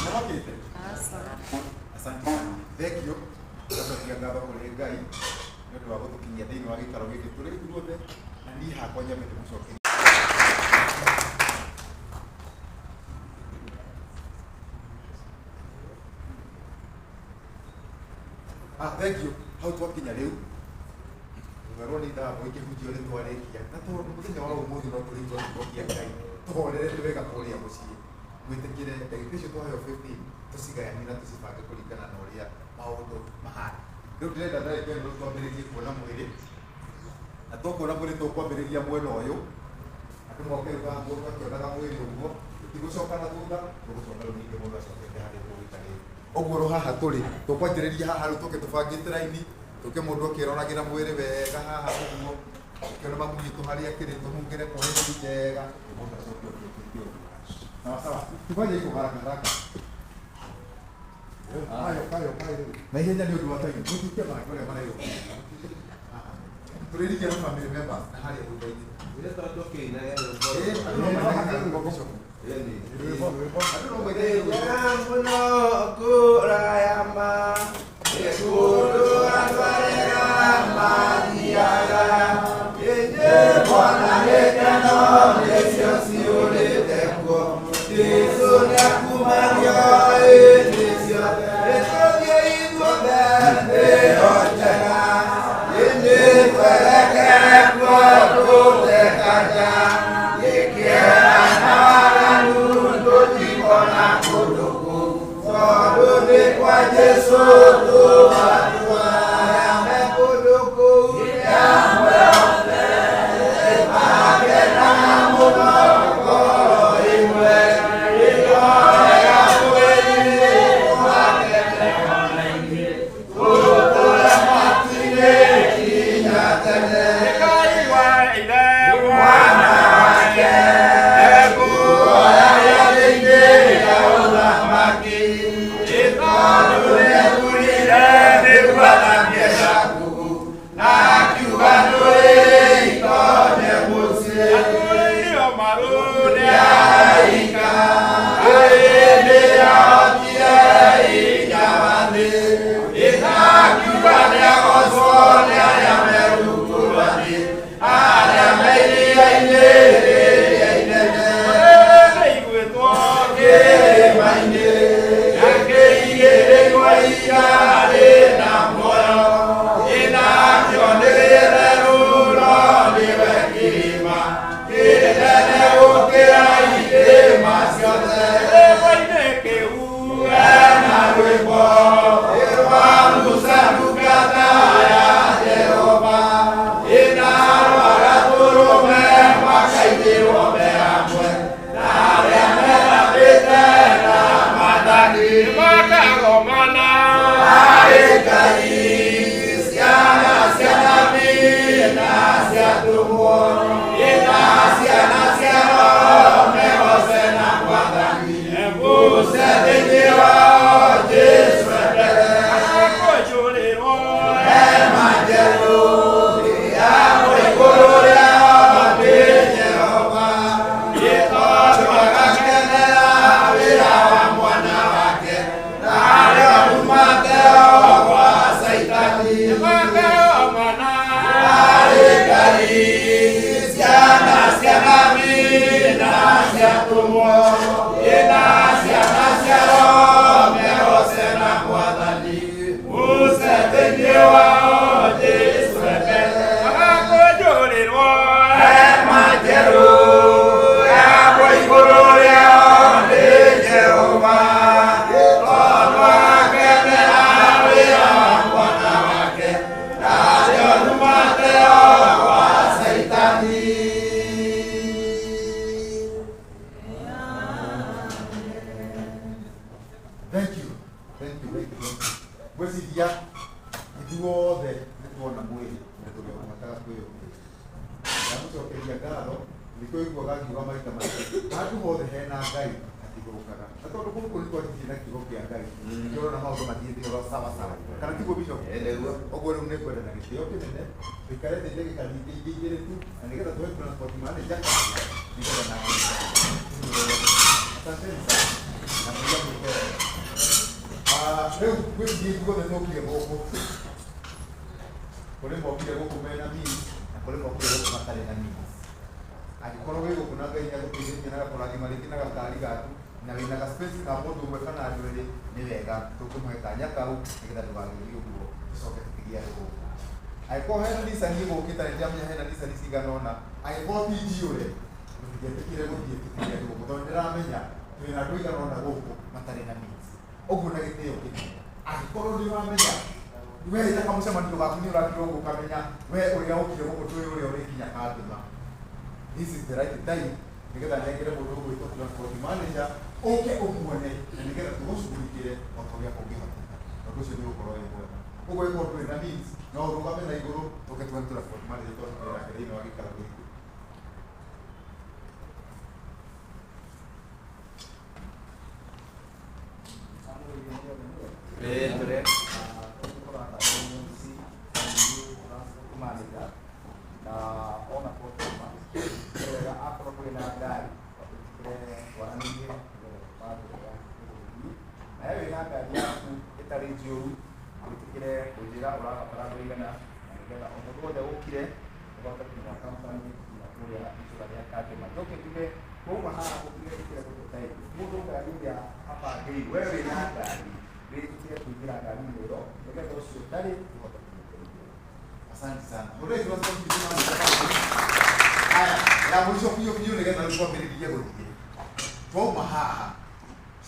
Nĩmokĩte? Asante sana. Thank you. Tũgacokia ngatho kũrĩ Ngai nĩ ũndũ wa gũtũkinyia thĩinĩ wa gĩikaro gĩkĩ tũrĩ ithuothe na niĩ hakwa nyambe ndĩmũcokerie. Ah, thank you. Hau twakinya rĩu twerwo nĩ ithaa ikĩhunjio nĩ twarĩkia na tondũ mũthenya wa ũmũthĩ no tũrĩigua kiugo kĩa Ngai tũhorerete wega kũrĩa mũciĩ mwĩtĩkĩre ndagĩka icio twaheo 15 tũcigayanie na tũcibange kũringana na ũrĩa maũndũ mahana. Rĩu ndĩrenda ndagĩka ĩno twambĩrĩrie kuona mwĩrĩ na twakuona mwĩrĩ tũkwambĩrĩria mwena ũyũ andũ moke rĩu haha mũndũ akĩonaga mwĩrĩ ũguo tũtigũcoka na thutha tũgũcoka rĩu ningĩ mũndũ acokete harĩa tũgũikarĩte ũguo rũ haha tũrĩ tũkwanjĩrĩria haha rĩu tũke tũbangĩte raini tũke mũndũ akĩroragĩra mwĩrĩ wega haha ũguo ũkĩona mamu witũ harĩa akĩrĩ tũmungĩre kwa hĩndĩ njega mũndũ acoke ũkĩte ũguo sawa sawa tufanye hivyo haraka haraka. Kayo kayo kayo na ihenya nĩ ũndũ wa time mũtuĩke make ũrĩa marerwo tũrĩrikia na family members na harĩa thutha-inĩ. Eh, andũ no mainage rwĩmbo bishop. Andũ no mainage rwĩmbo. Mũno kũraya ma nĩ kũndũ andũ arĩa mathiaga ĩnyĩ mwana gĩkeno nĩcio ciũrĩte kuo Jesũ nĩakumario ĩ nĩcio nĩtũthiĩ ithuothe ĩyo njega ĩnyĩ twerekere kuo tũtekanja gĩkĩera na waganu tũtikona kũndũ kũu tondũ nĩ kwa Jesũ tũgatwara me kũndũ kũu nĩ amwe othe makenaga mũno ngoro ĩmwe ĩroya mwĩrĩ tũtũre matu-inĩ nginya tene mwana wake ekuoya rĩathĩ-inĩ rĩa ũthamaki tondũ nĩethurire nĩguo athambie Jakubu na akiuga ndũrĩ itonye mũciĩ nĩaraika nĩahotire hinya wa thĩ ĩnakiuga nĩagocwo nĩ arĩa me rungu rwa thĩ arĩa me iria-inĩ rĩrĩa inene kĩrĩma-inĩ na kĩigĩrĩrwo ihiga rĩna muoyo ĩnakĩo nĩ gĩtheru no nĩwe kĩrĩma kĩnene gũkĩra irĩma ciothe ena rwĩmbo rwa Musa ndungata ya Jehova ĩna rwa gatũrũme makainĩrwo me hamwe na arĩa methambĩte na Mwathani harĩ Ngai ciana cia nabii na cia atũmwo ĩna ciana cia Roho megoce na Mwathani Musa thĩinĩ wao Jesũ mbere hema njerũ ya igũrũ rĩao nĩ Jehova tondũ agakenera wĩra wa mwana wake na arĩa umate gwa Caitani harĩ Ngai ciana cia nabii na cia atũmwo ĩna ciana cia Roho megoce na Mwathani Musa thĩinĩ wao Jesũ mbere hema njerũ yakwo igũrũ rĩao nĩ Jehova tondũ agakenera wĩra wa mwana wake na arĩa umate gwa Caitani. Thank you. Thank you, thank you, thank you. Ngwĩciria ithuothe nĩ tuona mwĩrĩ na tũngĩhotaga kwĩyũmbĩra. Ndamũcokeria ngatho nĩkĩo ũiguaga ngiuga maita maingĩ handũ hothe hena Ngai hatigũkaga. Na tondũ gũkũ nĩ twanjirie na kiugo kĩa Ngai nĩkĩo ũrona maũndũ mathiĩte oro sawa sawa. Kana tiguo Bishop? Ũguo rĩu nĩ ngwenda na gĩtĩo kĩnene tũikare thĩ ndagĩka ningĩ ingĩ igĩrĩ tu na nĩgetha tũhe transport manager kanya nĩgetha nake. Asanteni sana na Mungu amweke wega. Rĩu gwĩthiĩ ithuothe tũkire gũkũ. Kũrĩ mokire gũkũ mena means na kũrĩ mokire gũkũ matarĩ na means. Angĩkorwo wĩ gũkũ na Ngai nĩagũteithĩtie na agakũrathima rĩngĩ na gakari gaku na wĩna ga space ka mũndũ ũmwe kana andũ erĩ, nĩ wega tũngĩmũhe kanya kau nĩgetha ndũgagĩthiĩ ũguo tũcoke tũtigie andũ gũkũ. Angĩkorwo hena Nissan ĩgũkĩte, nĩ ndĩramenya hena Nissan cigana ũna, angĩkorwo ti njiyũre, mũtigetĩkĩre gũthiĩ tũtige andũ gũkũ, tondũ nĩndĩramenya twĩna andũ aigana ũna gũkũ matarĩ na means. Ũguo na gĩtĩo kĩnene, angĩkorwo nĩ ũramenya we ta kamũcemanio gaku nĩ ũratirwo ũguo ũkamenya we ũrĩa ũkire gũkũ ndũĩ ũrĩa ũrĩkinya kandũma, this is the right time nĩgetha nengere mũndũ ũgwĩtwo transport manager ũke ũmuone na nĩgetha tũgũcugurikĩre o ta ũrĩa kũngĩhoteka. Ũndũ ũcio nĩ ũgũkorwo wĩ mwega. Ũguo ĩkorwo ndũrĩ na means, no ũrũgame na igũrũ tũke tuone transport manager tondũ nake thĩinĩ wa gĩikaro gĩkĩ. Na ona kotoma wega akorwo kũrĩ na ngari wĩtĩkĩre twaranĩrie nĩgetha tũbange ũrĩa tũgũthiĩ. Na we wĩna ngari yaku ĩtarĩ njũru, wĩtĩkĩre kũnjĩra ũrabatara andũ aigana, na nĩgetha o mũndũ wothe ũkire ũhote kũmenya company nginya kũrĩa itũra rĩa Kangema. Njoke njuge wauma haha ũtigetĩkĩre gũtũteithia mũndũ ngari ĩrĩa abangĩirwo, we wĩna ngari wĩtĩkĩre kũingĩra ngari-inĩ ĩyo nĩgetha ũcio ũtarĩ ũhote kũmũteithia. Asante sana. Mũrĩ transport manager. Haya, ya mũico biũ biũ nĩgetha rĩu twambĩrĩrie gũthiĩ. Twauma haha,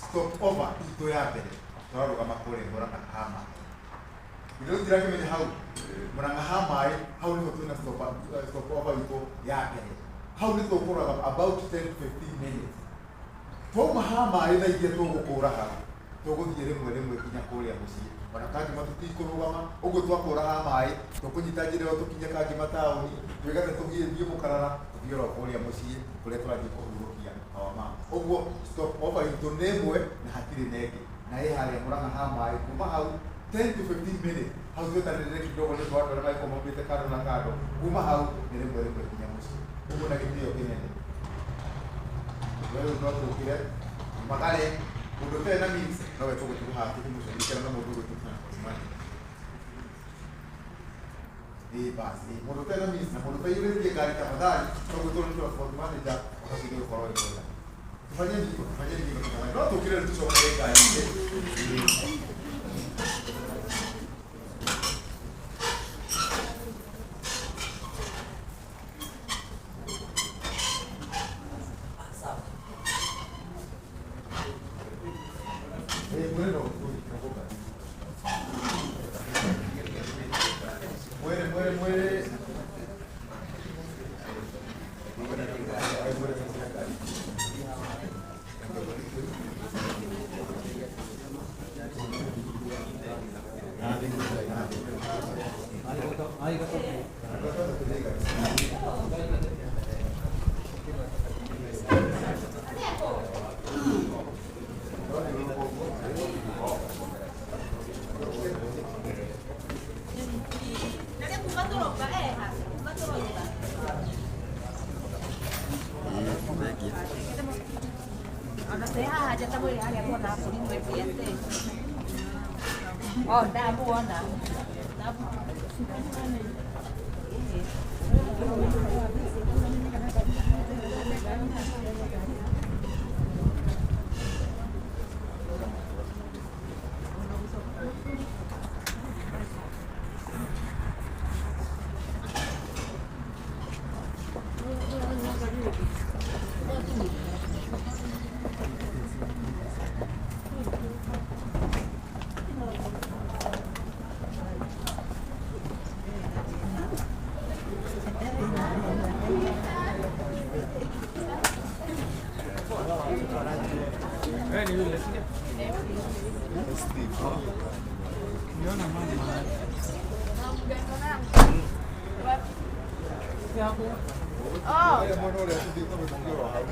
stop over itũ ya mbere tũrarũgama kũrĩa Mũrang'a ha maĩ. Ithuĩ tũtirakĩmenya hau Mũrang'a ha maĩ, hau nĩho twĩna stop over itũ ya mbere. Hau nĩ tũkũrũgama about 10 to 15 minutes. Twauma ha maĩ thaa iria tũgũkũra hau, tũgũthiĩ rĩmwe rĩmwe nginya kũrĩa mũciĩ. Ona Kangema tũtikũrũgama, ũguo twakũra ha maĩ tũkũnyita njĩra ĩyo tũkinye Kangema taũni, twĩgate tũthiĩ thiĩ Mũkarara, tũthiĩ oro kũrĩa mũciĩ kũrĩa tũrathiĩ kũhurũkia our mama. Ũguo stop over itũ nĩ ĩmwe na hatirĩ na ĩngĩ, na ĩ harĩa Mũrang'a ha maĩ. Kuma hau 10 to 15 minutes, hau twetanĩrĩre kidogo nĩ ũndũ wa andũ arĩa magĩkorwo maumĩte kando na kando. Kuma hau nĩ rĩmwe rĩmwe nginya mũciĩ. Ũguo na gĩtĩo kĩnene, we rĩu no tũkĩre magare mũndũ ũtarĩ na means nowe tũgũtigwo haha tũkĩmũcugurikĩra na mũndũ ũgwĩtwo transport manager. Ĩĩ basi, mũndũ ũtarĩ na means na mũndũ ũtaiyũrĩtie ngari, tafadhali no gwĩtwo nĩ transport manager, ũcio nĩ gũkorwo wĩ mwega. Tufanyeni hivyo, tufanyeni hivyo tafadhali. No tũkĩre rĩu tũcokere ngari-inĩ. Ĩĩ, mwĩrĩ no ũkũgũka. Mwĩrĩ, mwĩrĩ, mwĩrĩ. Mwĩrĩ, mwĩrĩ. Oh, ndamuona. Mwena ũrĩa tũthiĩte gũthiĩ oro hau.